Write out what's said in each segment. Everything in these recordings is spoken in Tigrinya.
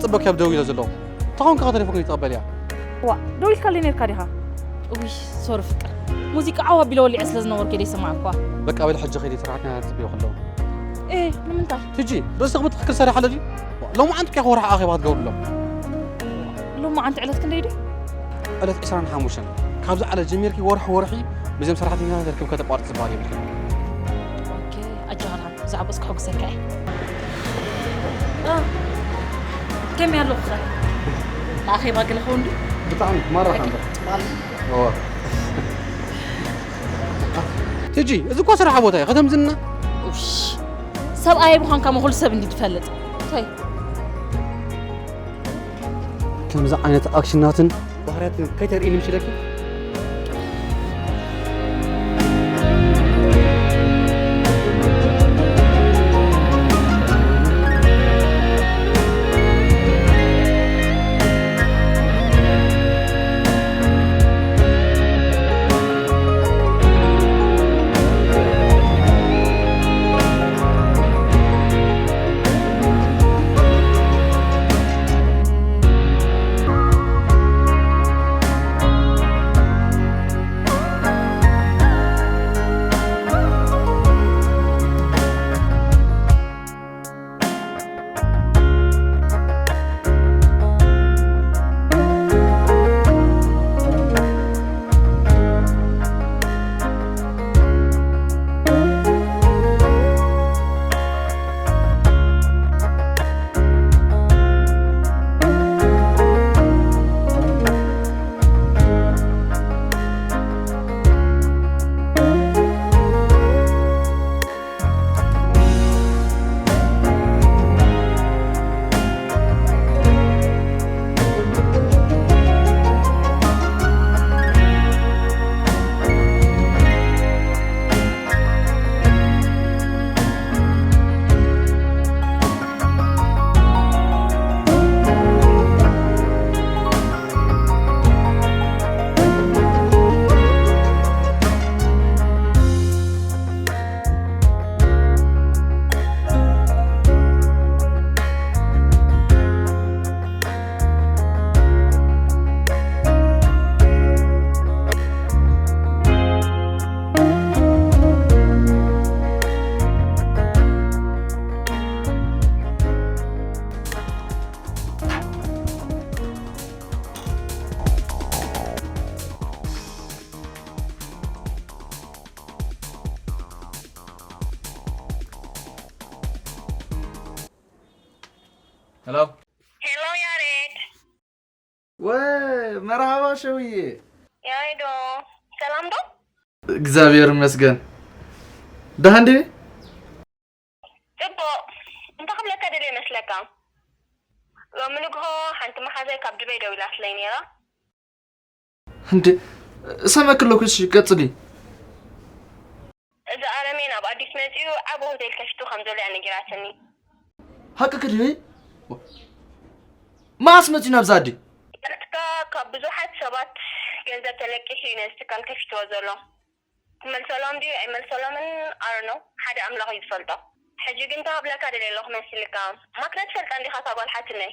ጽበክ ኣብ ደው ኢለ ዘለኹ። ተኾንካ ከተሌፎን ይትቐበል እያ። ዋ ደው ኢልካለይ ነርካ ዲኻ? ውይ ሶሪ ፍቅር፣ ሙዚቃ ዓው ኣቢለ ወሊዐ ስለ ዝነበርኩ እየ ዘይሰማዕኳ። በቃ በል ሕጂ ከይደ ሰራሕተኛ ትጽበዮ ከለዉ። ኤ ንምንታይ? ትጂ ርእስኺ ብትኽክል ሰሪሓ ኣሎ ድዩ? ሎማዓንቲ እኮ ወርሒ ኣኼባ ክትገብርሎም። ሎማዓንቲ ዕለት ክንደይ ድዩ? ዕለት ዕስራን ሓሙሽተን ካብዚ ዕለት ጀሚርኪ ወርሒ ወርሒ ምስዞም ሰራሕተኛታት ርክብ ከተቋርፂ ዝበሃል የብልክን። ኦኬ ኣጆኻ ደሓን ብዛዕባኡስ ከሐጉሰካ እየ። እ፣ ከመይ ኣለኹ ኸ? ንኣኼባ ገለ ክኸውን ድዩ? ብጣዕሚ ማራኻ እምበር። ትጂ እዚ እኮ ስራሕ ቦታ እዩ ከተምዝና። እሽ፣ ሰብኣይ ምዃንካ ሞ ኩሉ ሰብ እንዲ ትፈልጥ እንታይ? ከምዚ ዓይነት ኣክሽናትን ባህርያትን ከይተርእይኒ ምሽ ኢለኪ። ሄሎ ሄሎ ያሬድ ወይ መርሃባ ሸውዬ ያሬዶ ሰላም ዶ እግዚኣብሔር ይመስገን ደሃ እንዴ ጽቡቕ እንታይ ክብለካ ደልየ መስለካ ሎሚ ንግሆ ሓንቲ መሓዛይ ካብ ድበይ ደዊላትለይ ነይራ እንዴ እሰመክለኩ እሺ ቀጽሊ እዚ ኣረሜን ኣብ ኣዲስ መጺኡ ዓቢ ሆቴል ከፊቱ ከም ዘሎ እያ ነጊራትኒ። ሃቅኪ ድዩ? መዓስ መጺኡ ናብዛ ዓዲ? ንስኻ ካብ ብዙሓት ሰባት ገንዘብ ተለቂሑ እዩ ነዚ ትካል ከፊትዎ ዘሎ። ክመልሰሎም ድዩ ኣይመልሰሎምን ኣርኖ ሓደ ኣምላኽ እዩ ዝፈልጦ። ሕጂ ግን ተሃብለካ ደልየ ኣለኹ መሲልካ። ማክዳ ትፈልጣ እንዲኻ እታ ጓል ሓትነይ?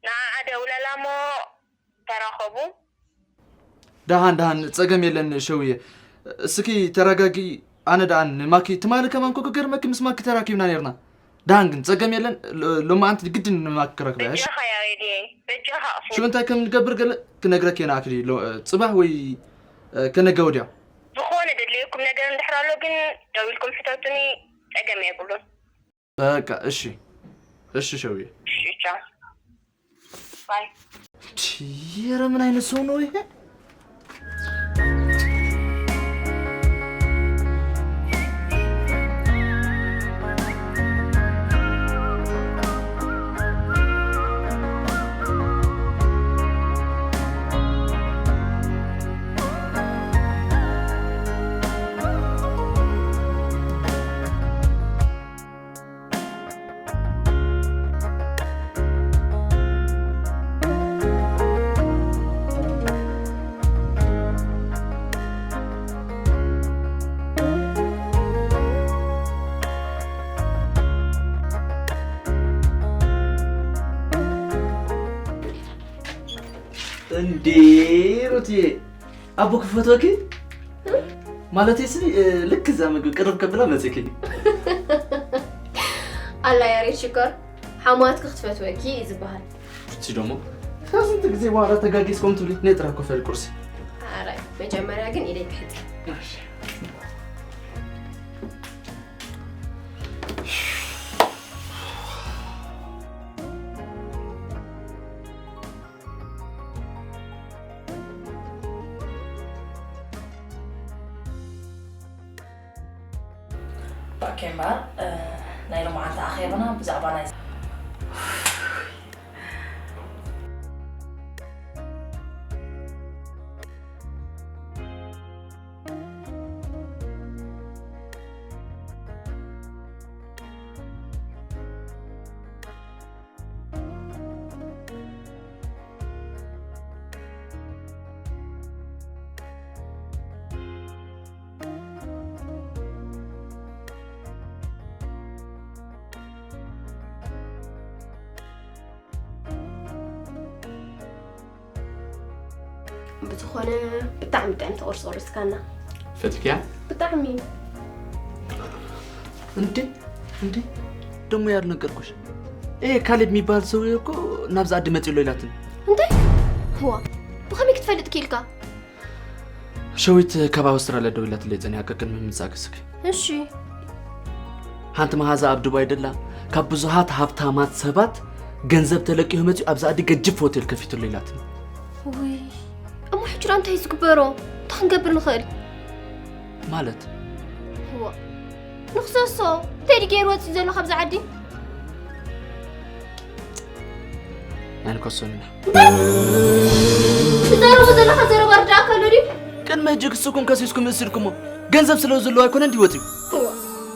ንዓዓ ደውለላ እሞ ተራኸቡ። ደሃን ደሃን ጸገም የለን ሸውየ እስኪ ተረጋጊ ኣነ ደኣን ማኪ ትማሊ ከማን ኮ ክገርመኪ ምስ ማኪ ተራኪብና ነርና ደሃን ግን ጸገም የለን ሎማዓንቲ ግድን ንማኪ ክረክበ እሺ በጃኻ ያሬድየ በጃኻ ኣኽኒ ሽኡ እንታይ ከም ንገብር ገለ ክነግረኪ የና ኣክሊ ጽባሕ ወይ ከነገ ወዲያ ዝኾነ ደድልየኩም ነገር እንድሕር ኣሎ ግን ደዊልኩም ሕተቱኒ ጸገም የብሉን በቃ እሺ እሺ ሸውየ እሺ ቻው ባይ ኧረ ምን አይነት ሰው ነው ይሄ? ዲ ሩትዬ፣ ኣቦ ክፈትወኪ ማለት ሲ ልክ እዛ ምግቢ ቅርብ ከብላ መጽኪ። ኣላ ያሬድ ሽኮር ሓማትኪ ክትፈትወኪ እዩ ዝበሃል። እቺ ደሞ ከስንት ግዜ በኋላ ተጋጊስ ኮም ትብሊ ነጥራ ኮፈል ቁርሲ። ኣራይ መጀመሪያ ግን ኢደይ ክሕጽ። ኦኬ እምበኣር፣ እ፣ ናይ ሎማዓንቲ ኣኼባና ብዛዕባ ናይ ብዝኾነ ብጣዕሚ ጥዕምቲ ቁርሲ ቁርስካና። ፈትክያ? ብጣዕሚ። እንዴ እንዴ ደሞ ያልነገርኩሽ። ኤ ካሌብ የሚባል ሰው እኮ ናብዛ ዓዲ መጽሎ ኢላትን። እንዴ ህዋ ብኸመይ ክትፈልጥ ክኢልካ? ሸዊት ካብ ኣውስትራልያ ደው ኢላትለይ ጸኒሓ ቅድሚ ምምጻእ ክስክ። እሺ ሓንቲ መሃዛ ኣብ ዱባይ ደላ ካብ ብዙሃት ሃብታማት ሰባት ገንዘብ ተለቂሁ መጺኡ ኣብዛ ዓዲ ገጅፍ ሆቴል ከፊትሉ ኢላትን። ውይ እሞ ሕጂ እንታይ ዝግበሮ? እንታይ ክንገብር ንኽእል? ማለት ህዋ ንኽሰሶ እንታይ ድዩ ገይሩ ወፂኡ ዘሎ ካብዛ ዓዲ? ያንከሶንና ትዛረቦ ዘለኻ ዘረባ ርዳእካ ኣሎ ድዩ? ቅድሚ ሕጂ ክስኩም ከሲስኩም እሲድኩሞ ገንዘብ ስለ ዘለዎ ኣይኮነ እንዲ ወፂኡ።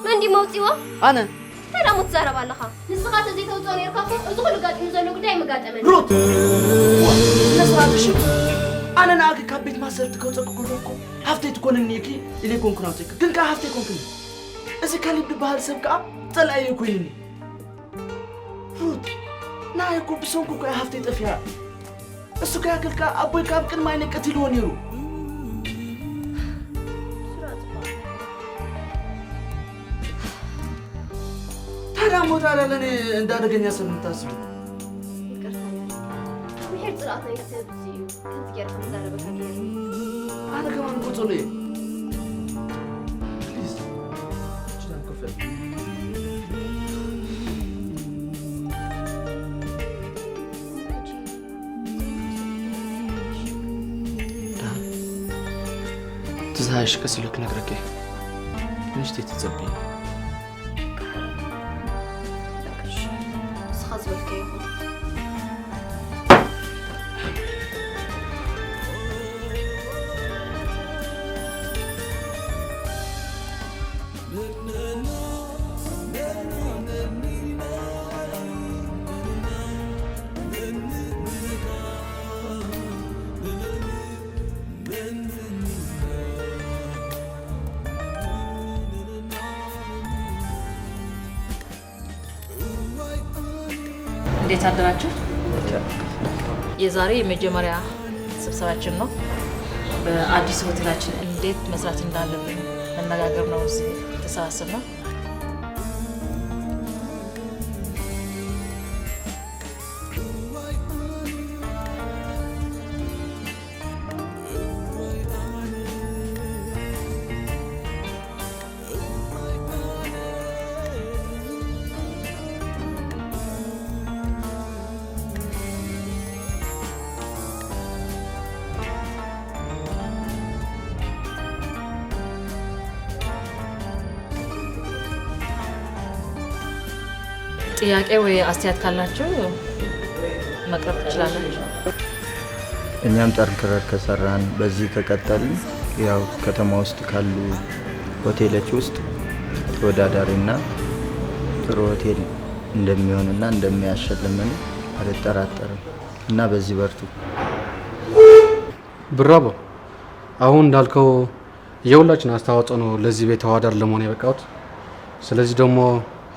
መን ድዩ መውፂዎ? ኣነ እንታይ ደሞ ትዛረብ ኣለኻ? ንስኻ ተዘይተውፅኦ ነርካ እኮ እዚ ኩሉ ጋጢሙ ዘሎ ጉዳይ መጋጠመኒ። ሩት ስነ ስርዓትሽ። ኣነ ንኣኪ ካብ ቤት ማሰርት ከውፀኪ ከሎ እኮ ሃፍተይ ትኮንኒ እኪ ኢለ ኮንኩ ናውፅኪ ግን ከዓ ሃፍተይ ኮንክኒ። እዚ ካሊብ ዝበሃል ሰብ ከዓ ፀላኢ ኮይንኒ። ሩት ንዓይ እኮ ብሰንኩ እኮ እያ ሃፍተይ ጠፊኣ። እሱ ከያክልካ ኣቦይ ካብ ቅድሚ ዓይነይ ቀቲልዎ ነይሩ። ታዲያ እሞ ታዲያ ለእኔ እንደ አደገኛ ሰብ የምታስቡ? ይቅርታ ያሬድ። ምሒር ጽልኣት ናይ ሰብ እዚ እዩ። ከምዚ ገይርካ ምዛረበካ ገይሩ። ኣነ ከማን እኮ ጸሎ እየ። ፕሊዝ ችላን ክፈል። ትዝሃሽ ቀስ ኢሉ ክነግረኪ ንእሽተይ ትጸቢ። ንስኻ ዝበልካዮ ይኹን። እንዴት አደራችሁ? የዛሬ የመጀመሪያ ስብሰባችን ነው። በአዲስ ሆቴላችን እንዴት መስራት እንዳለብን መነጋገር ነው እዚህ የተሰባሰብነው። ጥያቄ ወይ አስተያየት ካላችሁ መቅረብ ትችላላችሁ። እኛም ጠንክረን ከሰራን በዚህ ከቀጠልን ያው ከተማ ውስጥ ካሉ ሆቴሎች ውስጥ ተወዳዳሪና ጥሩ ሆቴል እንደሚሆንና እንደሚያሸልምን አልጠራጠርም እና በዚህ በርቱ። ብራቮ! አሁን እንዳልከው የሁላችን አስተዋጽኦ ነው ለዚህ ቤት ተወዳዳሪ ለመሆን የበቃሁት። ስለዚህ ደግሞ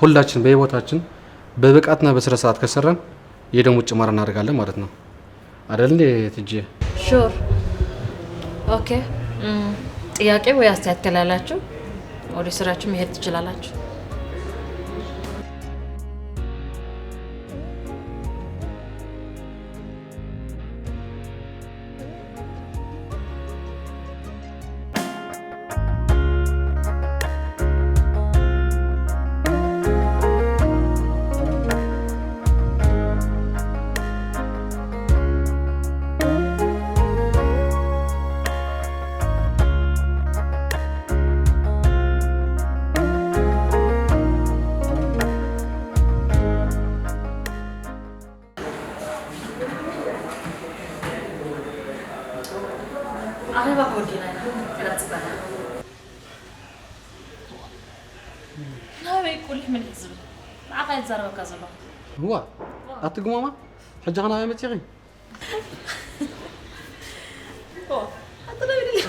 ሁላችን በየቦታችን በብቃትና በስነ ስርዓት ከሰራን የደሞዝ ጭማሪ እናደርጋለን ማለት ነው። አይደል እንዴ ትጄ? Sure. Okay. ጥያቄ ወይ አስተያየት ከላላችሁ ወደ ስራችሁ መሄድ ትችላላችሁ። ኣኼባ ከወዲና ኢና። ሰላም ጽባሕ። ናበይ ቁሊሕ ምሊሕ ዝብል? ንዓኻ እየ ዝዛረበካ ዘለኹ። እዋ፣ ኣቲ ጉማማ፣ ሕጂ ኸ ናበይ መጺኺ? ኦ፣ ኣቲ ናበይ ደሊኻ?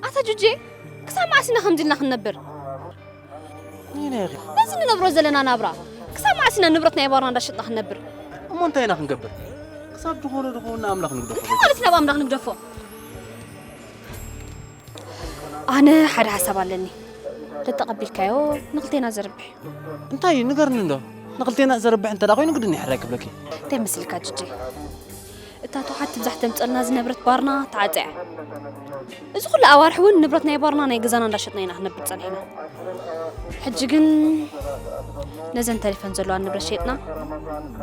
ኣታ ጁጄ፣ ክሳብ መዓስ ኢና ከምዚ ኢልና ክንነብር? ነዚ ንነብሮ ዘለና ናብራ ክሳብ መዓስ ኢና ንብረት ናይ ባርና እንዳሸጥና ክንነብር? እሞ እንታይ ኢና ክንገብር? ክሳብ ዝኾነ ዝኾነ ንኣምላኽ ንግደፎ። እንታይ ማለት ናብ ኣምላኽ ንግደፎ? ኣነ ሓደ ሓሳብ ኣለኒ። ተተቐቢልካዮ ንኽልቴና ዘርብሕ እዩ። እንታይ እዩ? ንገርኒ እንዶ። ንኽልቴና ዘርብሕ እንተ ደኣ ኮይኑ ግድን እዩ ሕራይ ክብለኪ። እንታይ መስልካ ጅጂ? እታ ተውሓት ትብዛሕ ተምጸልና ዝነብረት ባርና ተዓጽያ። እዚ ኩሉ ኣዋርሕ እውን ንብረት ናይ ባርና ናይ ገዛና እንዳሸጥና ኢና ክነብር ጸኒሕና። ሕጂ ግን ነዘን ተሪፈን ዘለዋ ንብረት ሸጥና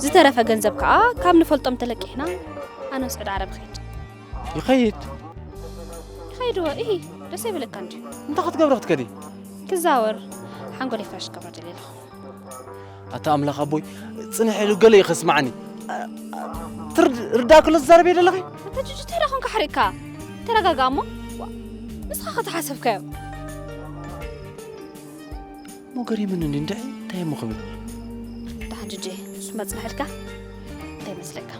ዝተረፈ ገንዘብ ከኣ ካብ ንፈልጦም ተለቂሕና ኣነ ስዑዲ ዓረብ ኸይድ። ይኸይድ? ይኸይድ ወ፣ እሂ፣ ደስ ኣይብለካ እንድዩ? እንታይ ክትገብሪ ክትከዲ? ክዛወር፣ ሓንጎለይ ፍረሽ ክገብሮ ደልየ ኣለኹ። ኣታ ኣምላኽ ኣቦይ፣ ጽንሕ ኢሉ ገለ እዩ ከስምዓኒ። ትርድ-፣ ርዳእ ክሎ ዝዛረብ እየ ዘለኺ? ኣታ ጁጁ፣ እንታይ ደኣ ኾንካ ሓሪቕካ? ተረጋጋእ እሞ። ዋ፣ ንስኻ ኸ ተሓሰብካዮ? እሞ ገሪሙኒ እንዲ፣ እንታይ፣ እንታይ እሞ ክብል? ደሓን ጅጄ፣ ንሱ መጽንሐልካ እንታይ ይመስለካ?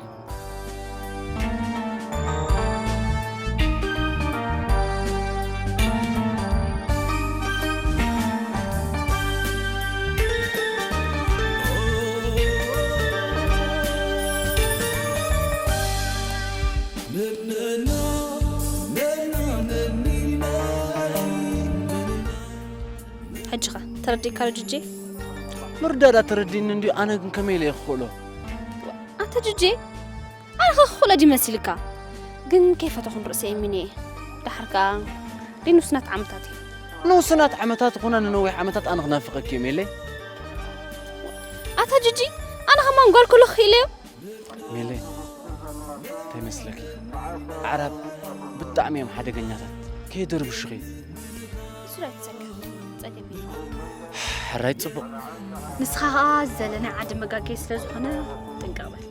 ሕጂ ኸ ተረዲእካ ዶ ጅጄ? ምርዳዳ ተረዲእኒ እንድዩ፣ ኣነ ግን ከመይ ኢለ እየ ክኽእሎ? ኣንታ ጅጄ፣ ኣነ ኸ ክኽእሎ ድዩ መሲልካ? ግን ከይፈተኹ ንርእሰይ እሚነ እየ። ደሓር ከኣ ደይ ንውስናት ዓመታት እዩ። ንውስናት ዓመታት ኾነ ንነዊሕ ዓመታት ኣነ ክናፍቐኪ እየ ሜለይ። ኣታ ጅጂ፣ ኣነ ኸማን ጓል ከለኹ ክኢለዮ። ሜለይ፣ እንታይ መስለኪ? ኣዕራብ ብጣዕሚ እዮም ሓደገኛታት። ከይደርብሹኺ። እሱ ዶ ኣይትሰከፍ፣ ጸገም የለን። ሕራይ ጽቡቕ። ንስኻ ኸኣ እዚ ዘሎ ናይ ዓዲ መጋገዪ ስለ ዝኾነ ጥንቅቕ በል።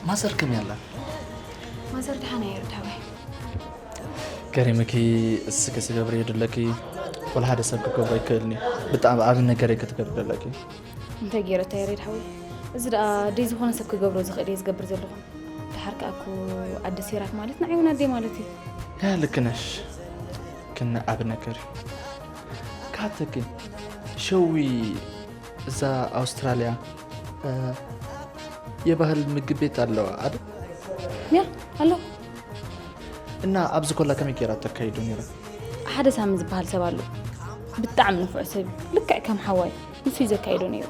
ማዘር ከመይ ኣላ? ማዘር ደሓን እያ ርድሃወይ። ገሪምኪ፣ እስኪ ስገብር የድለኪ። ወላ ሓደ ሰብ ክገብሮ ኣይክእልን እዩ። ብጣዕሚ ዓቢ ነገር እዩ ክትገብሪ ዘለኪ። እንታይ ገይረ እታ ያሬድ ሓወይ? እዚ ደኣ ደይ ዝኾነ ሰብ ክገብሮ ዝኽእል እየ ዝገብር ዘለኹ። ደሓር ከኣ እኮ ኣደ ሴራክ ማለት ንዓይ እውን ኣደይ ማለት እዩ። ያ ልክ ነሽ። ግን ዓቢ ነገር እዩ። ክሓተኪ፣ ሸዊ እዛ ኣውስትራልያ፣ እ፣ የባህል ምግብ ቤት ኣለዋ አይደል? ያ፣ ኣሎ። እና ኣብዚ ኮላ ከመይ ገይራ ተካይዶ ነይራ? ሓደ ሳሚ ዝበሃል ሰብ ኣሎ። ብጣዕሚ ንፉዕ ሰብ እዩ። ልክዕ ከም ሓዋይ ንሱ እዩ ዘካይዶ ነይሩ።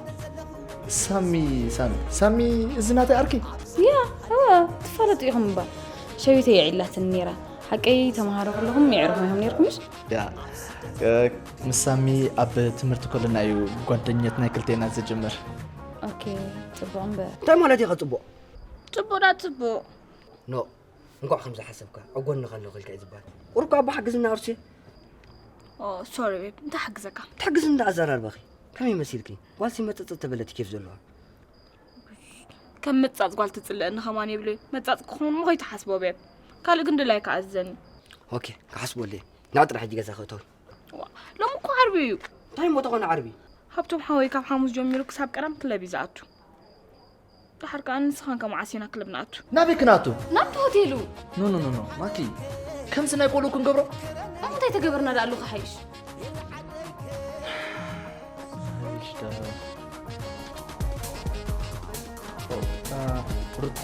ሳሚ ሳሚ ሳሚ እዚ ናተይ ዓርኪ ያ እወ ትፋለጡ ኢኹም እባ። ሸዊተይ የዒላትኒ ነይራ። ሓቀይ ተምሃሮ ከለኹም የዕርኹም ኢኹም ነይርኩም ምሽ? ያ እ፣ ምስ ሳሚ ኣብ ትምህርቲ ከለና እዩ ጓደኛትና ክልቴና ዝጅምር። ኦኬ ጽቡቕ እምበር። እንታይ ማለት እዩ ከፅቡቕ? ጽቡቕ ዳ ጽቡቕ። ኖ እንኳዕ ከምዚ ሓሰብካ ኣብ ጎንኻ ኣለኹ ኢልካ እዩ ዝበሃል። ቁሩብ ካብ ሓግዝና ኣርሲ ኦ ሶሪ ቤብ እንታይ ሓግዘካ? ትሕግዝ እንዳ ኣዘራርባኺ ከመይ መሲልኪ? ጓልሲ መፀፀ ተበለቲ ኬፍ ዘለዋ ከም ምጻጽ ጓል ትጽልእኒ ከማን የብለይ። መጻጽ ክኾን እሞ ከይትሓስቦ ቤብ። ካልእ ግን ድላይካ ኣዝዘኒ። ኦኬ ክሓስበለይ። ናብ ጥራሕ ሕጂ ገዛ ክእተው። ዋ፣ ሎሚ እኮ ዓርቢ እዩ። እንታይ እሞ ተኾነ ዓርቢ? ሃብቶም ሓወይ ካብ ሓሙስ ጀሚሩ ክሳብ ቀዳም ክለብ እዩ ዝኣቱ። ደሓር ከኣ ንስኻን ከመዓስ ኢና ክለብ ንኣቱ? ናበይ ክንኣቱ? ናብቲ ሆቴሉ። ኖ ኖ ኖ ኖ ማኪ፣ ከምዚ ናይ ቆልዑ ክንገብሮ? እሞ እንታይ ተገበርና ደኣ ኣለኹ ሓይሽ? ሩት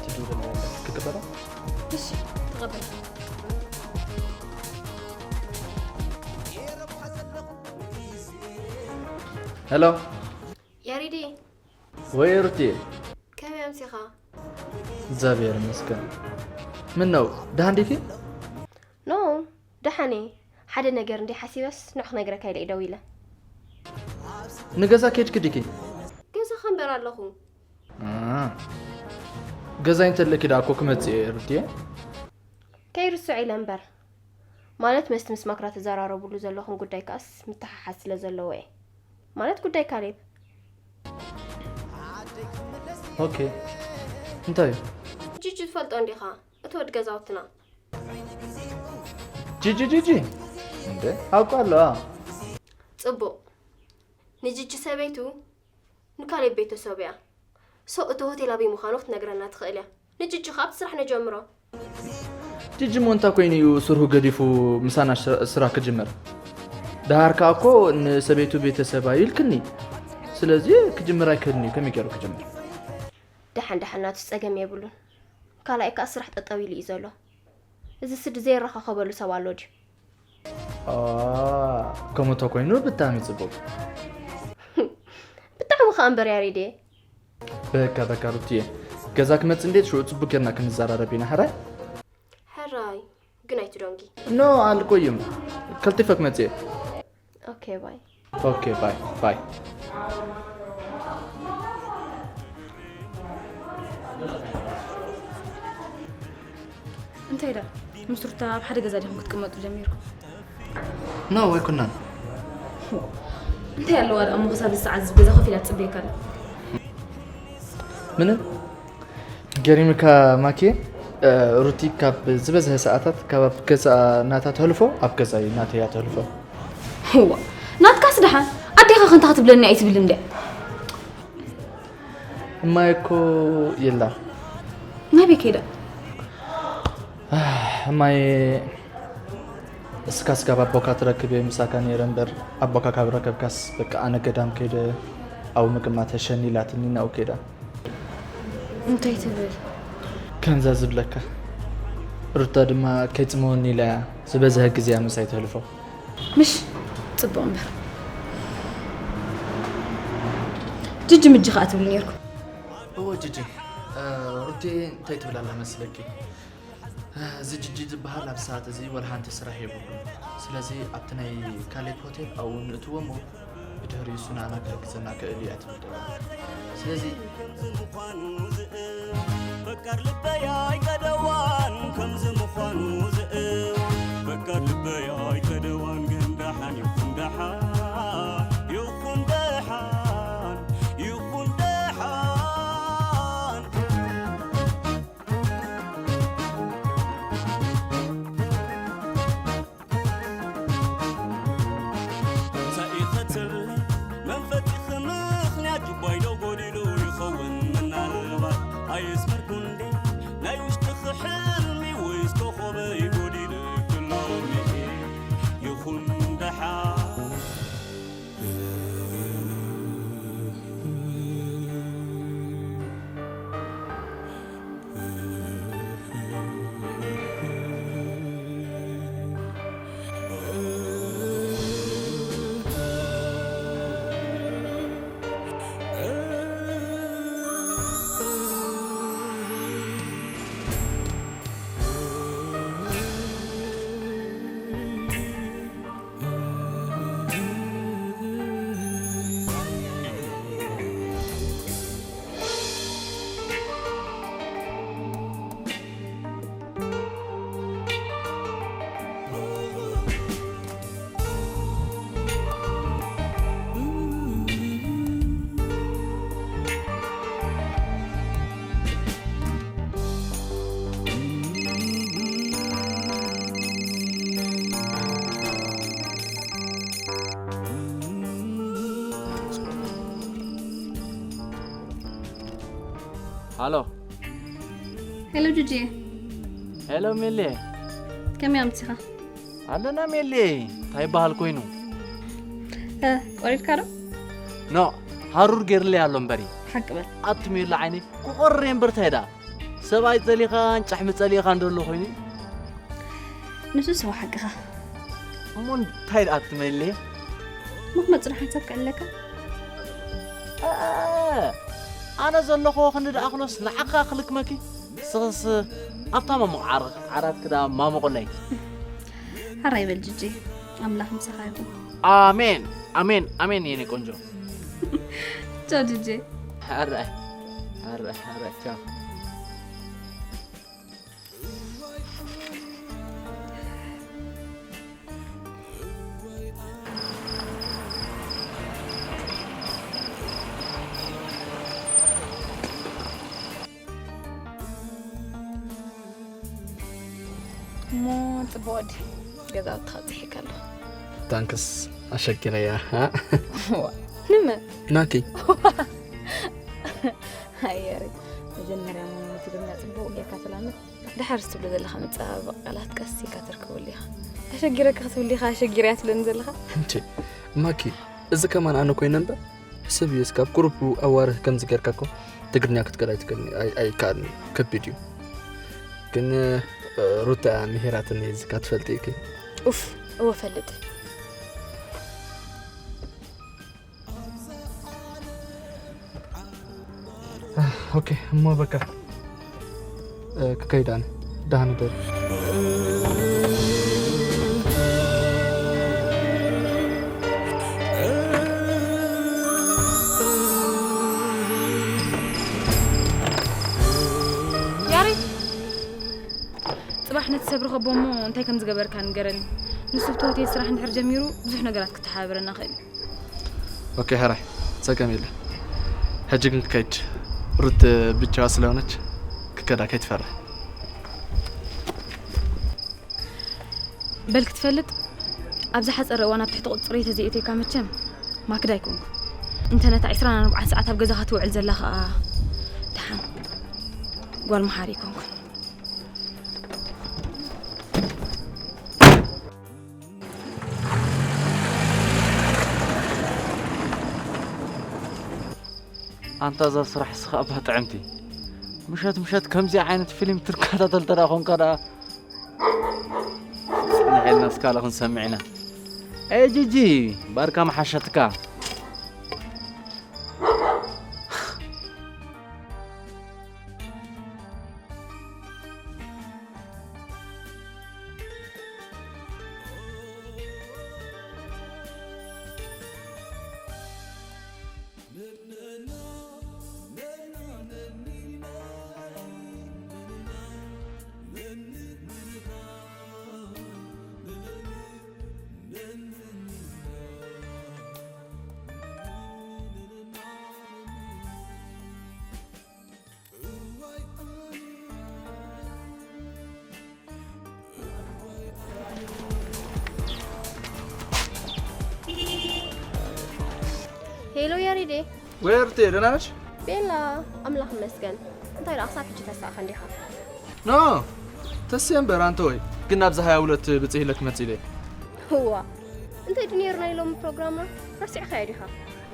ትድውል ክቅበላ። እሺ ተቐበል። ሄሎ ያሬዴ ወይ ሩትዬ። ከመይ ኣምሲኻ? እግዚኣብሔር ይመስገን። ምን ነው ደሃ እንዴት? ኖ ደሓን እየ። ሓደ ነገር እንዲ ሓሲበስ ንዑ ክነግረካ ኢለ እየ ደዊለ። ንገዛ ከይድኪ ዲኪ? ገዛ ከንበር ኣለኹ። ገዛይ እንተለኪ ደኣ እኮ ክመጽእ እየ ሩትዬ። ከይርስዑ ኢለ እምበር። ማለት መስቲ ምስ ማክራ ትዘራረቡሉ ዘለኹም ጉዳይ ከኣስ ምትሓሓዝ ስለ ዘለዎ እየ። ማለት ጉዳይ ካሌብ። ኦኬ እንታይ እዩ? ጂጂ ትፈልጦ እንዲኻ እቲ ወድ ገዛውትና። ጂጂ ጂጂ እንደ ኣውቃለዋ። ጽቡቕ ንጂጂ ሰበይቱ ንካሌብ ቤተሰብ እያ። ሶ እቲ ሆቴል ኣበይ ምዃኑ ክትነግረና ትኽእል እያ። ንጅጅ ካብ ስራሕ ነጀምሮ። ጅጅ ሞ እንታይ ኮይኑ እዩ ስርሁ ገዲፉ ምሳና ስራ ክጅምር? ደሃር ከኣ እኮ ንሰበይቱ ቤተሰብ እዩ ኢልክኒ። ስለዚ ክጅምር ኣይክእልን እዩ። ከመይ ገይሩ ክጅምር? ደሓን ደሓን ናቱ ጸገም የብሉን። ካልኣይ ከኣ ስራሕ ጠጠው ኢሉ እዩ ዘሎ። እዚ ስዲ ዘይረኻኸበሉ ሰብ ኣሎ ድዩ? ከምኡ ተኮይኑ ብጣዕሚ ጽቡቅ። ብጣዕሚ ከኣ እምበር ያሬድየ። በቃ በቃ ሩትየ፣ ገዛ ክመጽእ እንዴት ሽዑ ጽቡቅ ጌርና ክንዘራረብ ኢና። ሕራይ ሕራይ ግን ኣይትደንጊ። ኖ ኣልቆይም፣ ከልቲፈ ክመጽእ እየ። ኦኬ ባይ። ኦኬ ባይ ባይ። እንታይ ዳ ምስ ሩታ ኣብ ሓደ ገዛ ዲኹም ክትቅመጡ ጀሚርኩም? ኖ ኣይኮናን። እንታይ ኣለዋ ደኣ እሞ ክሳብ እዚ ሰዓት እዚ ገዛ ኮፍ ኢላ ትጽበየካ ኣላ? ምንም ገሪምካ ማኪ። ሩቲ ካብ ዝበዝሐ ሰዓታት ካብ ኣብ ገዛ ናታ ተህልፎ ኣብ ገዛ እዩ ናተያ ተህልፎ። እዋ ናትካስ ደሓን ኣዴኻ ክንታ ክትብለኒ ኣይትብልን ድያ? እማይ እኮ የላ። ናበይ ከይዳ? እማይ እስካ ስጋብ ኣቦካ ትረክብ እየ ምሳካ ነይረ እምበር ኣቦካ ካብ ረከብካስ በቃ ኣነ ገዳም ከይደ ኣብኡ ምቅማጥ ተሸኒ ኢላትኒ ናብኡ ከይዳ። እንታይ ትብል? ከምዛ ዝብለካ ሩታ ድማ ከይጽመወኒ ኢላ እያ ዝበዝሐ ግዜኣ ምሳይ ተሕልፎ። ምሽ ጽቡቕ እምበር ጅጂ ምጂ ከኣ ትብሉ ነርኩም። እወ ጅጂ ሩቴ እንታይ ትብል ኣላ መስለኪ? እዚ ጅጂ ዝበሃል ኣብ ሰዓት እዚ ወላ ሓንቲ ስራሕ የብሉን። ስለዚ ኣብቲ ናይ ካሌብ ሆቴል ኣብኡ ንእትዎ እሞ ብድሕሪኡ እሱ ንዓና ክሕግዘና ክእል እዩ እያ ትብል ደላ። ስለዚ በቃር ልበይ ኣይከደዋን ከምዚ ምዃኑ ዝእው በቃር ልበይ ኣይከደዋን ግን ደሓን ይኹን ደሓን ይኹን ደሓን ይኹን ደሓን እንታይ እዩ ክትብል መን ፈቲኺ ምኽንያት ጅባይ ዶ ጎዲሉ ይኸውን ምናልባት ኣየስመርኩ እንዴ ናይ ውሽጥኺ ሕልሚ ወይስ ኮኾበይ ጎዲሉ ክሎሚ ይኹን ደሓን ሃሎ። ሄሎ ጁጂ፣ ሄሎ ሜሌ። ከመይ ኣምሲኻ? ኣለና ሜሌ። እንታይ ይበሃል ኮይኑ? እ፣ ቆሪድካ ዶ? ኖ፣ ሃሩር ገይርለይ ኣሎ እምበሪ። ሓቂ በል። ኣቲ ሜሎ ዓይኒ ክቆርር እየ እምበር እንታይ ደኣ? ሰብኣይ ጸሊኻን ጫሕሚ ጸሊኻን ዶ ኣሎ ኮይኑ? ንሱ ሰው ሓቅኻ። እሞ እንታይ ደኣ ትመሌ? ምኽመጽና ሓንሳብ ክዕለካ? እ፣ ኣነ ዘለኹ ክንዲ ደኣ ክኖስ ንዓኻ ክልክመኪ? ስኽስ ኣብታ ማሙቕ ዓር-፣ ዓራት ክዳ ማሙቕለይ። ሓራይ በል ጅጂ፣ ኣምላኽ ምሳኻ ይኹን። ኣሜን፣ ኣሜን፣ ኣሜን የኔ ቆንጆ። ቻው ጅጂ። ሓራይ፣ ሓራይ፣ ሓራይ፣ ቻው። እሞ ጽቡቕ ወዲ ገዛውትኻ ጽሒካ ኣለኹ። ታንክስ ኣሸጊረያ። ንመን? ናኪ ሃየሪ መጀመርያ እሞ ትግርኛ ጽቡቕ ጌርካ ተላምድ። ድሓር ዝትብሎ ዘለኻ መጸባበቒ ቃላት ቀስ ኢልካ ተርክበሉ ኢኻ። ኣሸጊረካ ክትብል ዲኻ ኣሸጊረያ ትብለኒ ዘለኻ? እንቺ ማኪ፣ እዚ ከማን ኣነ ኮይነ እምበር ሕስብ እዩ እስካብ ቁሩብ ኣዋርህ ከምዚ ጌርካ እኮ ትግርኛ ክትክእል ኣይትክእልኒ ኣይ- ኣይከኣልን እዩ ከቢድ እዩ። ግን እ፣ ሩታ ምሂራትኒ እዚ ካትፈልጢ ኢኪ። ኡፍ እወ ፈልጥ። ኦኬ እሞ በቃ እ፣ ክከይድ ኣነ። ደሃን ደሩ። ያሬድ፣ ጽባሕ ነቲ ሰብ ርኸቦ እሞ እንታይ ከም ዝገበርካ ንገረኒ። ንሱ ብቲ ሆቴል ስራሕ እንድሕር ጀሚሩ ብዙሕ ነገራት ክተሓባበረና ክእል እዩ። ኦኬ ሕራይ ጸገም የለ። ሕጂ ግን ክከይድ። ሩት ብቻዋ ስለሆነች ክከዳ ከይትፈርሕ። በል ክትፈልጥ ኣብ ዝሓጸረ እዋን ኣብ ትሕቲ ቁጽጽረይ ተዘይእተካ መቸም ማክዳ ኣይኮንኩ። እንተ ነታ ዕስራን ኣርባዓን ሰዓት ኣብ ገዛኻ ትውዕል ዘላ ኸኣ ደሓን ጓል መሓሪ ኣይኮንኩን። ኣንታ እዛ ስራሕ ስኻ እባ ጥዕምቲ። ምሸት ምሸት ከምዚ ዓይነት ፊልም ትከታተል ተዳ ኾንካ ደኣ ንሕልና ስካለ ክንሰምዕ ኢና። ኤ ጂጂ ባርካ መሓሸትካ። ሄሎ ያሬዴ። ወይ ሩቴ፣ ደህና ነሽ? ቤላ፣ ኣምላኽ ይመስገን። እንታይ ደኣ ክሳብ ሕጂ ተሳእኻ እንዲኻ? ኖ፣ ተስየ እምበር ኣንተ ወይ። ግን ናብዚ ሃያ ሁለት ብጽህ ኢለ ክመጽእ ኢለ። እዋ፣ እንታይ ድዩ ነይሩ ናይ ሎሚ ፕሮግራምና? ረሲዕካዮ ዲኻ?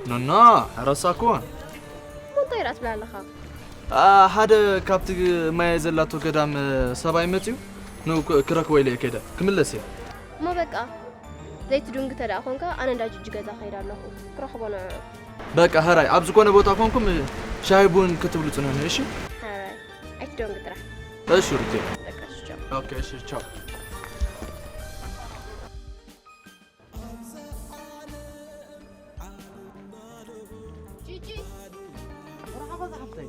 ኖኖ፣ ረሳኩን። እሞ እንታይ ደኣ ትብል ኣለኻ? አ፣ ሓደ ካብቲ ማየ ዘላቶ ገዳም ሰብኣይ መጽዩ። ንኡ ክ- ክረክቦ ኢለ እየ ከይደ። ክምለስ እየ። እሞ በቃ፣ ዘይትድንግተ ደኣ ኾንካ፣ ኣነ እንዳ ጅጂ ገዛ ከይድ ኣለኹ። ክረኽቦ ንዑ። በቃ፣ ሕራይ፣ ኣብ ዝኾነ ቦታ ኮንኩም ሻሂ ቡን ክትብሉ ጽንሑኒ፣ እሺ? ሕራይ፣ ኣይትደንግ ጥራሕ። እሺ፣ ሩቴ። በቃ፣ እሺ፣ ቻው። ኦኬ፣ እሺ፣ ቻው። ጂጂ፣ መርሓባ ዝሓፍተይ።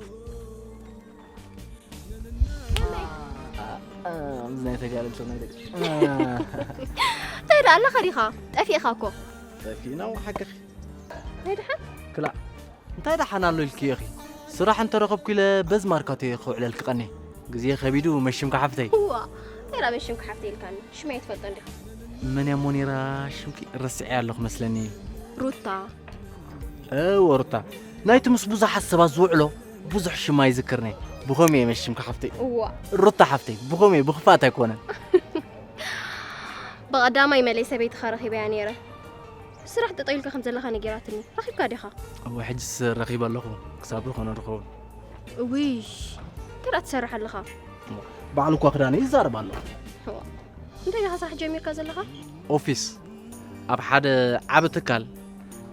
ከመይ? አ፣ አ፣ ምስ ናይ ተጋደልቲ ናይ ደቂ። እንታይ ደኣ ኣለኻ ዲኻ? ጠፊእኻ እኮ። ጠፊእና እሞ ሓቅኺ። ናይ ደሓን? ክላእ። እንታይ ደሓን ኣሎ ኢልኪ ኢኺ? ስራሕ እንተረኸብኩ ኢለ በዚ ማርካቶ እየ ከውዕለልኪ ቀንየ። ግዜ ከቢዱ መሽምካ ሓፍተይ። እዋ፣ እንታይ ደኣ መሽምካ ሓፍተይ ኢልካኒ? ሽመይ ትፈልጦ እንዲኻ? መን እያ እሞ ነይራ ሽምኪ? ረሲዐያ ኣለኹ መስለኒ። ሩታ። እወ ሩታ። ናይቲ ምስ ብዙሓት ሰባት ዝውዕሎ ብዙሕ ሽማ ይዝክርኒ። ብኸመይ እየ መሽምካ ሓፍተይ? እዋ ሩታ ሓፍተይ፣ ብኸመይ እየ? ብኽፋት ኣይኮነን። ብቐዳማይ መለይ ሰበይትኻ ረኺበያ ነይረ። ስራሕ ጠጠው ኢልካ ከም ዘለኻ ነጊራትኒ። ረኺብካ ዲኻ? እወ፣ ሕጅስ ረኺበ ኣለኹ። ክሳብ ዝኾነ ድኸውን። እውይ እንታይ ደኣ ትሰርሕ ኣለኻ? ባዕሉ እኳ ክዳነ ይዛረብ ኣለኹ። እዋ እንታይ ዲኻ ስራሕ ጀሚርካ ዘለኻ? ኦፊስ ኣብ ሓደ ዓቢ ትካል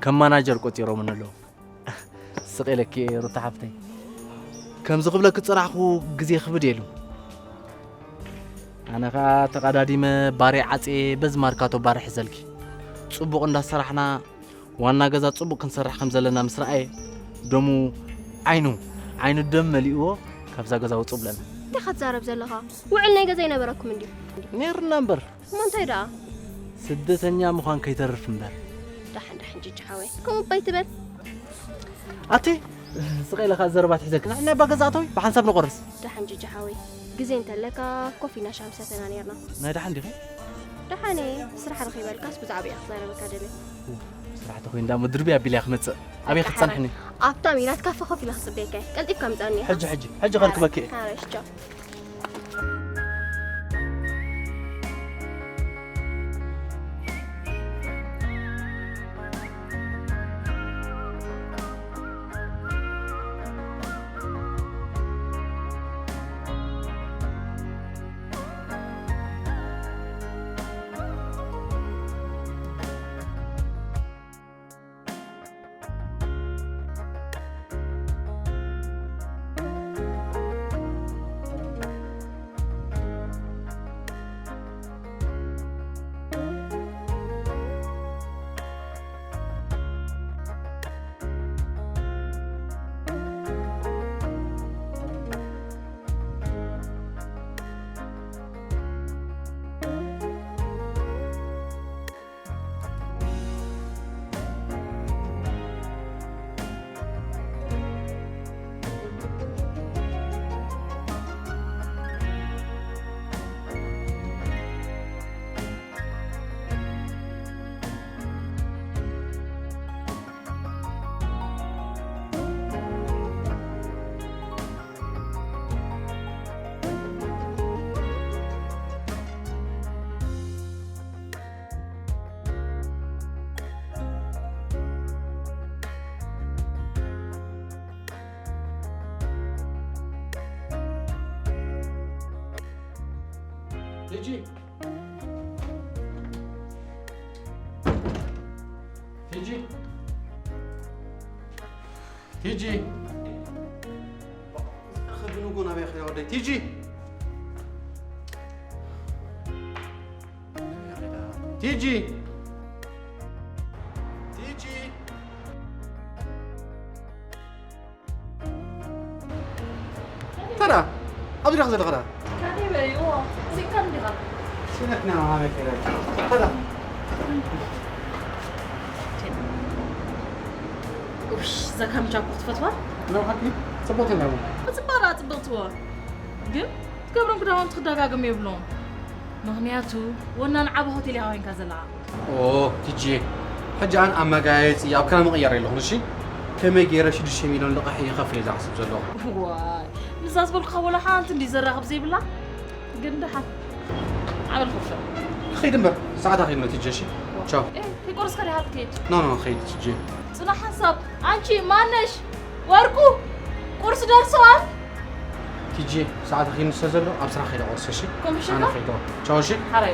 ከም ማናጀር ቆጺሮምኒ ኣለዉ። ስቕ ኢለኪ እየ ሩታ ሓፍተይ። ከምዚ ክብለኪ ዝጸናሕኩ ግዜ ክብድ ኢሉ። ኣነ ኸኣ ተቐዳዲመ ባሬ ዓጽየ በዚ ማርካቶ ባር ሕዘልኪ። ጽቡቕ እንዳሰራሕና ዋና ገዛ ጽቡቕ ክንሰርሕ ከም ዘለና ምስ ረኣየ ደሙ ዓይኑ ዓይኑ ደም መሊእዎ ካብዛ ገዛ ውጹ ብለና። እንታይ ኸትዛረብ ዘለኻ? ውዕል ናይ ገዛ ይነበረኩም እንድዩ። ነይርና እምበር እሞ እንታይ ደኣ? ስደተኛ ምዃን ከይተርፍ እምበር። ዳሕን ዳሕን ጅጅ ሓወይ ከምኡ እባ ኣይትበል። ኣቲ ስቕ ኢለኻ ዘረባ ትሕዘልክና ናይ ባገዛእተዊ ብሓንሳብ ንቆርስ። ዳሕን ጅጅ ሓወይ ግዜ እንተለካ ኮፍ ኢልና ሻሂ ምሰተና ነይርና። ናይ ደሓን ዲኺ? ደሓን እየ። ስራሕ ረኺበልካስ ብዛዕባ እየ ክዛረበካ ደልየ። ስራሕ ተኾይኑ ዳሞ ድርቢ ኣቢለ እየ ክመጽእ። ኣበይ ክትጸንሕኒ? ኣብታ ሚላት ካፈ ኮፍ ኢለ ክጽበየካ እየ። ቀልጢፍካ ምጻኒ ኢኻ። ሕጂ ሕጂ ሕጂ ከርክበኪ እየ። ሓረሽ ቻው። ቲጂ ቲጂ ቲጂ ከብንጎ ናበይ ኸዳ ወደይ ቲጂ ቲጂ ቲጂ ተራ ኣብዚ ዳኽ ዘለኻ ዳ ካሊበይ እዎ እዚካ እንዲኻ ሲነትና ማመ ከረ ተራ እሽ እዛ ካምቻ እኮ ክትፈትዋ ነው ሐቂ ጽቡቅ ነው ጽባራ ጽብቕትዎ ግን ትገብሮም ክዳውንቲ ክደጋግም የብሎም ምኽንያቱ ወናን ዓቢ ሆቴል ኢኻ ኮይንካ ዘለኻ ኦ ቲጂ ሕጂ ኣን ኣመጋየፂ ኣብ ክራ ምቕያር የለኹን እሺ ከመይ ገይረ ሽዱሽተ ሚሊዮን ልቓሕ ይኸፍል እየ ዝሓስብ ዘለኹ ዋይ ንዛ ዝበልኩኻ ወላ ሓንቲ እንዲ ዘራኽብ ዘይብላ ግን ደሓን ዓበል ክፍል ኸይድ እምበር ሰዓት ኣኺሉ ቲጂ እሺ ቻው ከይቆርስካ ዲኻ ትከይድ ኖ ኖ ኸይድ ቲጂ ፅና ሓንሳብ ኣንቺ ማነሽ ወርቁ ቁርስ ደርሰዋል ቲጂ ሰዓት ኣኺሉ ስለ ዘሎ ኣብ ስራሕ ከይደ ቁርስ እሺ ኮሚሽን ኣነ ኸይደ ቻው እሺ ሓራይ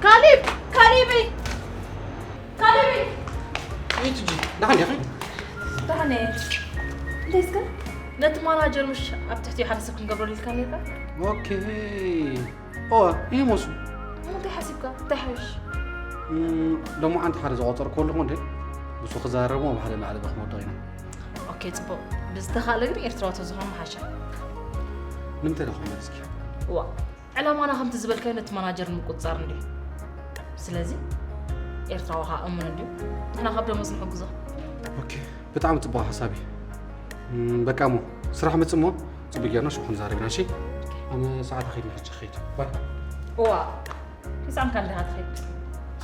ካሊብ ካሊበይ ካሊበይ ይትጂ ደሓን ዲኺ ደሓን እየ እንታይ እስከ ነቲ ማናጀር ምሽ ኣብ ትሕቲ ሓደ ሰብ ክንገብረሉ ኢልካ ነርካ ኦኬ ኦ ይህ ሞሱ እንታይ ሓሲብካ እንታይ ሓይሽ ሎማዓንቲ ሓደ ዝቆፀርክዎ ኣለኹ እንዴ ብሱ ክዛረቦ ኣብ ሓደ መዕለቢ ክመዶ ኢና ኦኬ ፅቡቅ ብዝተኻእለ ግን ኤርትራዊ ተዝኾን ምሓሸ ንምንታይ ዳኹም እስኪ ዋ ዕላማና ከምቲ ዝበልካዮ ነቲ ማናጀር ንምቁፅፃር እንድዩ ስለዚ ኤርትራዊ ከዓ እሙን እንድዩ ንሕና ካብ ደሞዝ ንሕግዞ ኦኬ ብጣዕሚ ፅቡቅ ሓሳብ እዩ እም፣ በቃ እሞ ስራሕ ምፅ እሞ ፅቡቅ ጌርና ሽኹ ንዛረብና እሺ ኣነ ሰዓት ኣኺድኒ ሕጂ ክኸይድ። ባይ። እዋ፣ ክሳዕ ካልእ ዲኻ ትኸይድ?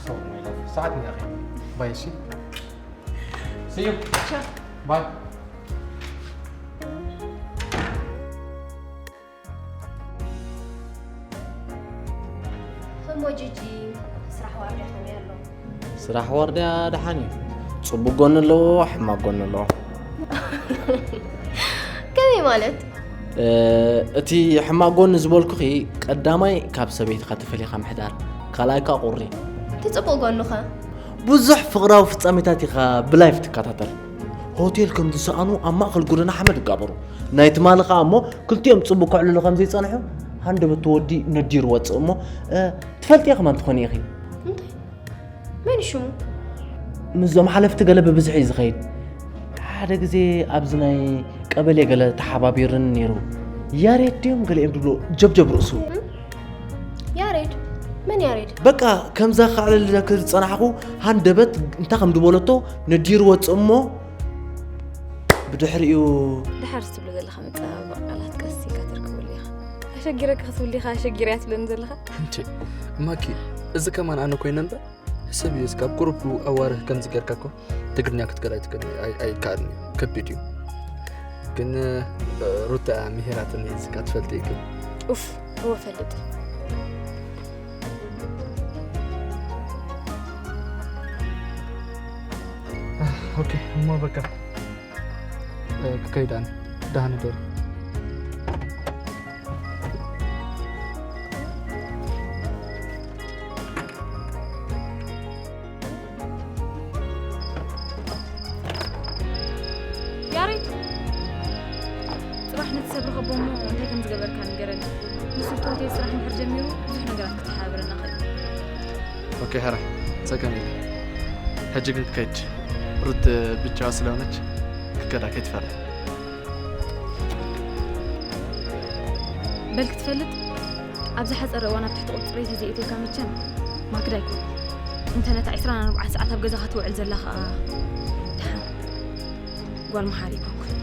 ሶሪ ማይ ላቭ። ሰዓት እኒኣ ኸይድ። ባይ እሺ። See you። ቻው። ባይ። እሞ ጂጂ፣ ስራሕ ዋርድያ ከመይ ኣሎ? ስራሕ ዋርድያ ደሓን እዩ። ጽቡቅ ጎኒ ኣለዎ፣ ሕማቅ ጎኒ ኣለዎ። ከመይ ማለት? እ፣ እቲ ሕማቅ ጎኒ ዝበልኩኺ ቀዳማይ ካብ ሰበይትኻ ተፈሊኻ ምሕዳር፣ ካልኣይ ከኣ ቁሪ። እቲ ጽቡቅ ጎኑኸ? ብዙሕ ፍቕራዊ ፍጻሜታት ኢኻ ብላይፍ ትከታተል። ሆቴል ከም ዝሰኣኑ ኣብ ማእከል ጎደና ሓመድ ይጋበሩ። ናይ ትማሊ ከኣ እሞ ክልቲኦም ጽቡቅ ከዕልሉ ከም ዘይጸንሑ ሃንደበት ወዲ ነዲሩ ወጽእ እሞ፣ እ፣ ትፈልጥዮ ከማን ትኾኒ ኢኺ። እንታይ? መን እዩ ሽሙ? ምስዞም ሓለፍቲ ገለ ብብዝሒ እዩ ዝኸይድ። ሓደ ግዜ ኣብዚ ናይ ቀበሌ ገለ ተሓባቢርኒ ነይሩ። ያሬድ ድዮም ገለ እዮም ድብሎ ጀብጀብ ርእሱ። ያሬድ? መን ያሬድ? በቃ ከምዛ ከዕልለኪ ዝጸናሕኩ ሃንደበት እንታይ ከም ድበለቶ ነዲሩ ወጽእ እሞ ብድሕሪኡ ድሓር ትብሎ ዘለኻ መጸባበቒ ቃላት ቀስ ኢልካ ተርክበሉ ኢኻ። ኣሸጊረካ ክትብል ዲኻ ኣሸጊረያ ትብለኒ ዘለኻ? እንዴ ማኪ፣ እዚ ከማን ኣነ ኮይነ እምበር፣ ሕሰብ እዩ እስካብ ቁሩብ ኣዋርህ ከምዚ ጌርካ እኮ ትግርኛ ክትገል ኣይትክእልን፣ ኣይ-፣ ኣይከኣልን እዩ፣ ከቢድ እዩ። ግን እ፣ ሩታ ምሂራትኒ፣ እዚ ካ ትፈልጢ ኢኺ። ኡፍ፣ እወ ፈልጥ። ኦኬ፣ እሞ በቃ እ፣ ክከይድ ኣነ። ደህና ደሩ። ያሬድ፣ ጽባሕ ነቲ ሰብ ርኸቦ እሞ እንታይ ከም ዝገበርካ ንገረኒ። ንሱ እቲ ሆቴል ስራሕ እንድሕር ጀሚሩ ብዙሕ ነገራት ክተሓባበረና ክእል። ኦኬ፣ ሕራይ፣ ጸገም የለን። ሕጂ ግን ክከይድ። ሩት ብቻዋ ስለሆነች ክከዳ ከይትፈርሕ። በል ክትፈልጥ፣ ኣብ ዝሓጸረ እዋን ኣብ ትሕቲ ቁጽጽረይ ተዘይእትየካ መቸም ማክዳ ኣይኮን። እንተ ነታ ዕስራን ኣርባዓን ሰዓት ኣብ ገዛኻ ትውዕል ዘላ ኸኣ ደሓን ጓል መሓሪ ኣይኮንኩን።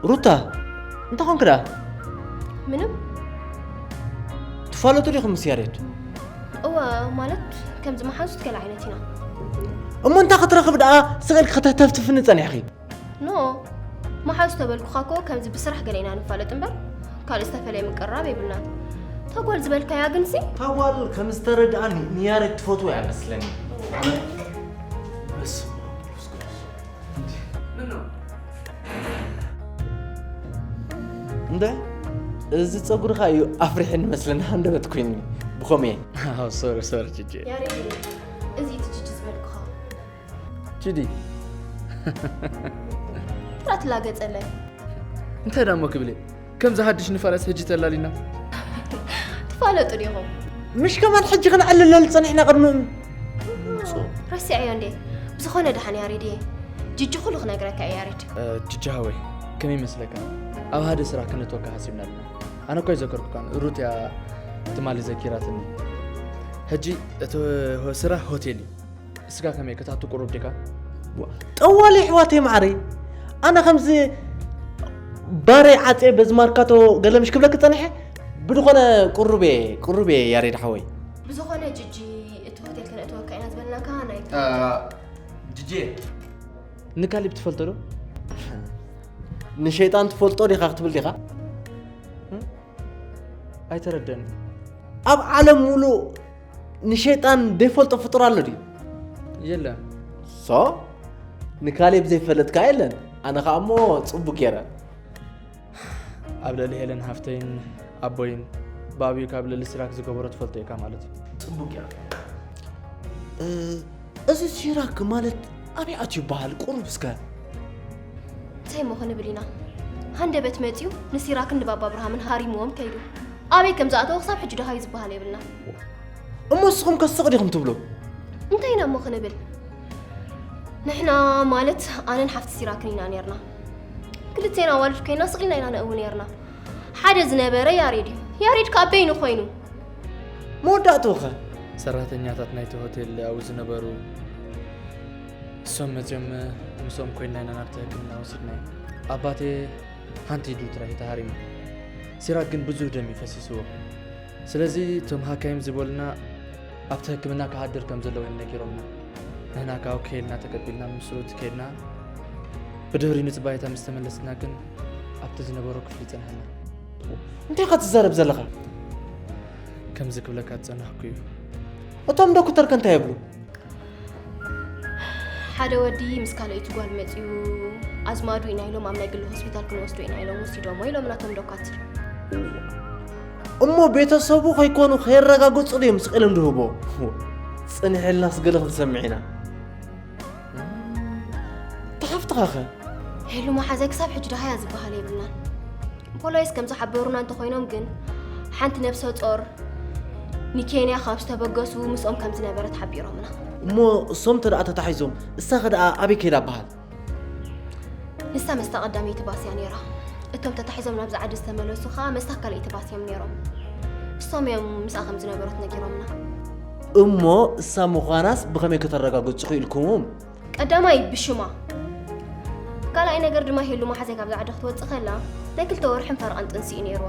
ሩታ፣ እንታይ ኾንክ ደኣ? ምንም። ትፋለጡ ዲኹም ምስ ያሬድ? እወ፣ ማለት ከምዚ መሓዙት ገለ ዓይነት ኢና። እሞ እንታይ ክትረኽብ ደኣ ስቕ ኢልኪ ከተህተፍትፍኒ ጸኒሕኺ? ኖ፣ መሓዙት ተበልኩኻ እኮ ከምዚ ብስራሕ ገለ ኢና ንፋለጥ እምበር ካልእ ዝተፈለየ ምቅርራብ የብልናን። ተጓል ዝበልካያ ግንሲ? ታጓል ከም ዝተረድኣኒ ንያሬድ ትፈትዎ እያ መስለኒ። በስመ ኣብ መንፈስ ቅዱስ። እንደ እዚ ጸጉርኻ እዩ ኣፍሪሕኒ መስለኒ ሃንደበት ኮይኒ ብኸመይ ሶሪ ሶሪ ጅጅ ያሬድ፣ እዚ እቲ ጅጅ ዝበልኩኻ። ጅዲ ጥራ ትላገጸለይ። እንታይ ዳሞ ክብል እየ? ከምዚ ሓድሽ ንፋለስ ሕጂ ተላሊና። ትፋለጡ ዲኹም? ምሽ ከማን ሕጂ ክንዕልለል ጸኒሕና ቅድሚ ረሲዐዮ እንዴ? ብዝኾነ ደሓን ያሬድ እየ። ጅጅ ኩሉ ክነግረካ እየ ያሬድ። እ፣ ጅጅ ሃወይ ከመይ ይመስለካ? ኣብ ሓደ ስራሕ ክነትወካ ሓሲብና ኣለና። ኣነ እኳ ይዘከርኩካን ሩት እያ ትማሊ ዘኪራትኒ። ሕጂ እቲ ስራሕ ሆቴል እዩ። እስካ ከመይ ክትኣቱ ቁሩብ ዲካ? ጠዋሊ ኣሕዋተይ ማዕረይ ኣነ ከምዚ ባረይ ዓፀ በዚ ማርካቶ ገለምሽ ክብለክ ፀንሐ ብድኾነ ቁሩቤ ቁሩቤ ያሬድ ሓወይ ብዝኾነ ጅጂ እቲ ሆቴል ከነእትወካ ኢና ዝበልናካ ናይ ጅጄ ንካሊብ ትፈልጦ ዶ? ንሸይጣን ትፈልጦ ዲኻ ክትብል ዲኻ? ኣይተረደኒ ኣብ ዓለም ሙሉእ ንሸይጣን ዘይፈልጦ ፍጡር ኣሎ ድዩ? የለን ሶ ንካሌብ ዘይፈለጥካ የለን ኣነ ከዓ እሞ ፅቡቅ ገይረ ኣብ ልዕሊ ሄለን ሃፍተይን ኣቦይን ብኣብዩ ካብ ልዕሊ ሲራክ ዝገበሮ ትፈልጦ ኢካ ማለት እዩ ፅቡቅ ገይረ እ፣ እዚ ሲራክ ማለት ኣበይ ኣትዩ ይበሃል ቁሩብ እስከ እንታይ እሞ ክንብል ኢና ሃንደበት መፅዩ ንሲራክን ንባባ ኣብርሃምን ሃሪምዎም ከይዱ ኣበይ ከም ዝኣተወ ክሳብ ሕጂ ደሃዩ ዝበሃል የብልና እሞ ንስኹም ከስቕ ዲኹም ትብሉ እንታይ ኢና እሞ ክንብል ንሕና ማለት ኣነን ሓፍቲ ሲራክን ኢና ነርና ክልቴና ኣዋልድ ኮይና ስቕ ኢልና ኢና ነእዊ ነርና ሓደ ዝነበረ ያሬድ እዩ ያሬድ ካብ በይኑ ኮይኑ መወዳእትኡ ኸ? ሰራሕተኛታት ናይቲ ሆቴል ኣብኡ ዝነበሩ እሶም መፅዮም ምስኦም ኮይና ኢና ናብቲ ሕክምና ወሲድናዮ። ኣባቴ ሓንቲ ኢዱ ጥራይ ተሃሪሙ። ሲራክ ግን ብዙህ ደም እዩ ፈሲስዎ። ስለዚ እቶም ሃካይም ዝበሉና ኣብቲ ሕክምና ክሃድር ከም ዘለዎ እዮም ነጊሮምና። ንሕና ካብኡ ከይልና ተቀቢልና ምስኡ ከይድና ብድሕሪ ንፅባይታ ምስ ተመለስና ግን ኣብቲ ዝነበሮ ክፍሊ ጸንሐና። እንታይ ኢኻ ትዛረብ ዘለኻ? ከምዚ ክብለካ ዝጸናሕኩ እዩ። እቶም ዶክተር ከ እንታይ ይብሉ? ሓደ ወዲ ምስ ካልኣይቲ ጓል መፅዩ ኣዝማዱ ኢና ኢሎም ኣብ ናይ ግሊ ሆስፒታል ክንወስዶ ኢና ኢሎም ወሲዶሞ ኢሎም ናቶም ዶካትር። እሞ ቤተሰቡ ከይኮኑ ከየረጋገፁ ድዮም ስቕ ኢሎም ድህቦ? ፅንሕልናስ ገለ ክንሰምዕ ኢና። ተሓፍትኻ ኸ? ሄሉ መሓዘ ክሳብ ሕጂ ደሃያ ዝበሃል የብልናን። ፖላይስ ከም ዝሓበሩና እንተኾይኖም ግን ሓንቲ ነብሰ ጾር ንኬንያ ካብ ዝተበገሱ ምስኦም ከም ዝነበረት ሓቢሮምና። እሞ እሶም ተደኣ ተታሒዞም እሳኸ ደኣ ኣበይ ከይዳ በሃል? ንሳ መስታ ቀዳመይቲ ባስያ ነይራ። እቶም ተታሒዞም ናብዚ ዓዲ ዝተመለሱ ኸኣ መስታ ካልኣይቲ ባስዮም ነይሮም። እሶም እዮም ምስኣ ከም ዝነበረት ነጊሮምና። እሞ እሳ ምዃናስ ብኸመይ ከተረጋግጹ ክኢልኩምም? ቀዳማይ ብሽማ። ካልኣይ ነገር ድማ ሄሉ መሓዘይ ካብዛ ዓዲ ክትወፅእ ከላ ናይ ክልተ ወርሕን ፈረቓን ጥንሲ እዩ ነይርዋ።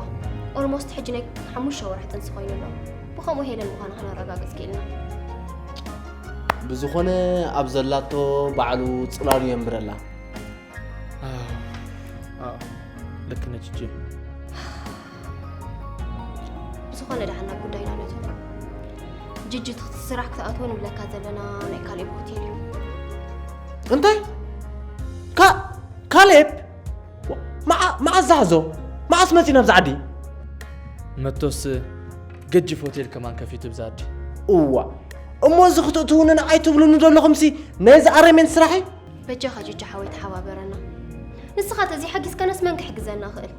ኦልሞስት ሕጂ ናይ ሓሙሽተ ወርሒ ጥንሲ ኮይኑ ኣሎ። ብኸምኡ ሄለን ምዃና ከነረጋግፅ ክኢልና። ብዝኾነ ኣብ ዘላቶ ባዕሉ ጽላሉ የንብረላ። ኣዎ፣ ኣዎ፣ ልክ ነች እጂ። ብዝኾነ ደሓን ናብ ጉዳይና ነቱ። ጅጅ ትኽቲ ስራሕ ክትኣትዎ ንብለካ ዘለና ናይ ካሌብ ሆቴል እዩ። እንታይ? ካ- ካሌብ? ዋ፣ መዓ- መዓስ ዝሓዞ? መዓስ መጺ ናብዚ ዓዲ? መቶስ ገጅፍ ሆቴል ከማን ከፊቱ ብዛ ዓዲ። እዋ፣ እሞ እዚ ክትእትውንን ኣይትብሉኒ ዘለኹምሲ ነዚ ኣረሜን ስራሐይ? በጃኻ ጅጅ ሓወይ ተሓባበረና። ንስኻ ተዘይሓጊዝካናስ መን ክሕግዘና ኽእል?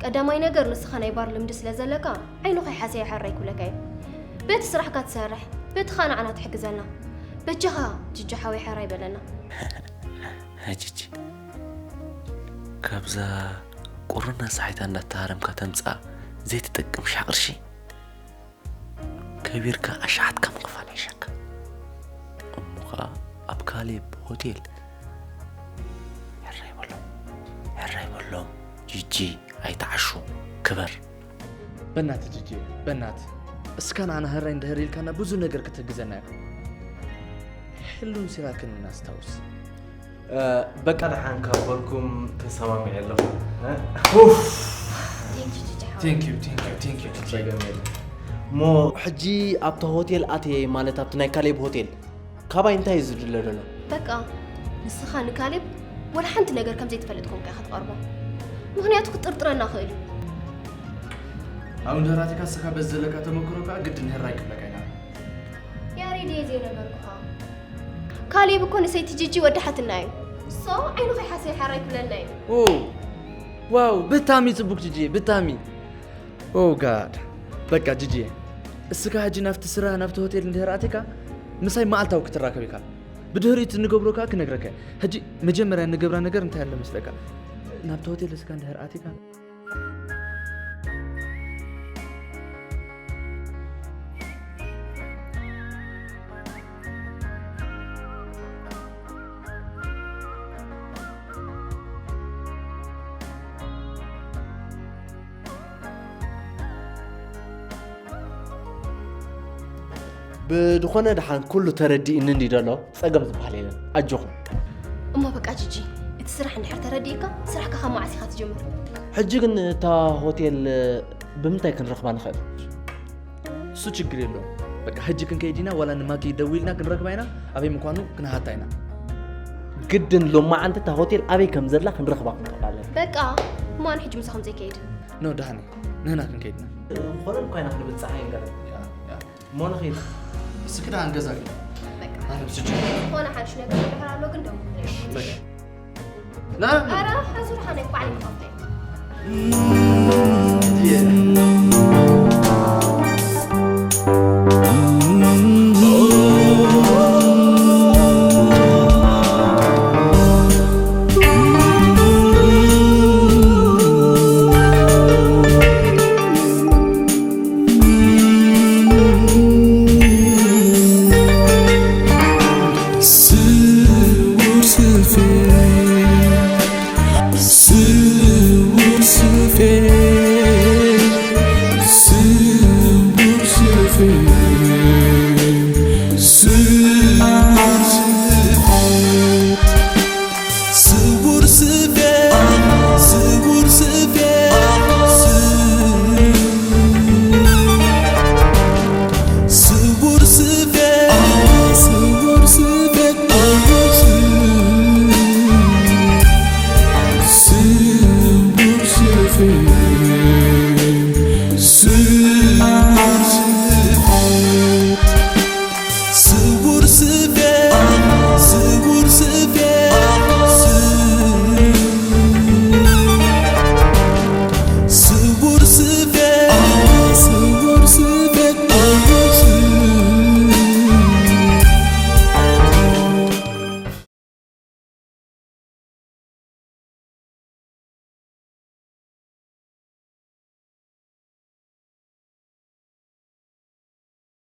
ቀዳማይ ነገር ንስኻ ናይ ባር ልምዲ ስለ ዘለካ ዓይኑ ከይሓሰየ ሕራይ ክብለካ እዩ። በቲ ስራሕካ ትሰርሕ፣ በቲ ኸኣ ንዓና ትሕግዘና። በጃኻ ጅጅ ሓወይ ሕራይ በለና። ጅጂ ካብዛ ቁርና ሳሒታ እንዳተሃረምካ ተምፅኣ ዘይትጠቅም ሻቕርሺ ከቢርካ ኣሽሓትካ ምኽፋል ይሕሸካ። እሞ ኸዓ ኣብ ካሌብ ሆቴል ሕራይ በሎም፣ ሕራይ በሎም። ጂጂ ኣይትዓሹ፣ ክበር። በናት ጂጂ፣ በናት እስካ ንዓና ሕራይ እንድሕር ኢልካና ብዙ ነገር ክትህግዘና ኢኻ። ሕሉን ሲራክን እናስታውስ። በቃ ደሓን ካብ በልኩም ተሰማሚዐ ኣለኹ። Thank you, thank you, thank you, ጂጂ። ጸገም የለን። እሞ ሕጂ ኣብቲ ሆቴል ኣትየ፣ ማለት ኣብቲ ናይ ካሌብ ሆቴል፣ ካባይ እንታይ እዩ ዝድለ ዘሎ? በቃ ንስኻ ንካሌብ ወላ ሓንቲ ነገር ከም ዘይትፈልጥ ኮንካ ኢኻ ትቐርቦ። ምኽንያቱ ክጥርጥረና ኽእል እዩ። ኣብ እንድሕር ኣቲካ እስኻ በዚ ዘለካ ተመክሮ ከኣ ግድን ሕራይ ክብለካ ኢና። ያሬድ እየ ዘይነገርኩኻ። ካሌብ እኮ ንሰይቲ ጂጂ ወዲ ሓትና እዩ። ሶ ዓይኑ ከይሓሰየ ሕራይ ክብለና እዩ። ኦ ዋው፣ ብታሚ ጽቡቅ ጂጂ፣ ብታሚ። ኦ ጋድ። በቃ ጂጂ፣ እስካ ሕጂ ናብቲ ስራሕ ናብቲ ሆቴል እንድሕር ኣቲካ ምሳይ መዓልታዊ ክትራከብ ኢካ። ብድሕሪኡ እቲ ንገብሮ ከኣ ክነግረካ እየ። ሕጂ መጀመርያ እንገብራ ነገር እንታይ ኣሎ መስለካ? ናብቲ ሆቴል እስካ እንድሕር ኣቲካ ብድኾነ ደሓን ኩሉ ተረዲእኒ እንዲ ደሎ ጸገም ዝበሃል የለን። ኣጆኹም። እሞ በቃ ጂጂ፣ እቲ ስራሕ እንድሕር ተረዲእካ ስራሕካ ካብ መዓስ ኢኻ ትጅምር? ሕጂ ግን እታ ሆቴል ብምንታይ ክንረኽባ ንኽእል? እሱ ችግር የለውም። በቃ ሕጂ ክንከይድ ኢና፣ ዋላ ንማኪ ደዊልና ክንረክባ ኢና፣ ኣበይ ምኳኑ ክንሃታ ኢና። ግድን ሎማዓንቲ እታ ሆቴል ኣበይ ከም ዘላ ክንረኽባ ክንክእል ኣለና። በቃ ማን ሕጂ ምሳኹም ዘይከይድ? ኖ ዳኒ፣ ንህና ክንከይድና። ዝኾነ እኳ ኢና ክንብል ፀሓይ ንገር። እሞ ንኸይድ። እስኪ ደሓን ገዛ ግን። በቃ ኣነ ብስጭ ዝኾነ ሓድሽ ነገር እንድሕር ኣሎ ግን ደውል። በቃ። ና ኧረ ሓዙር ሓነ ባዕለይ ክኸፍተ።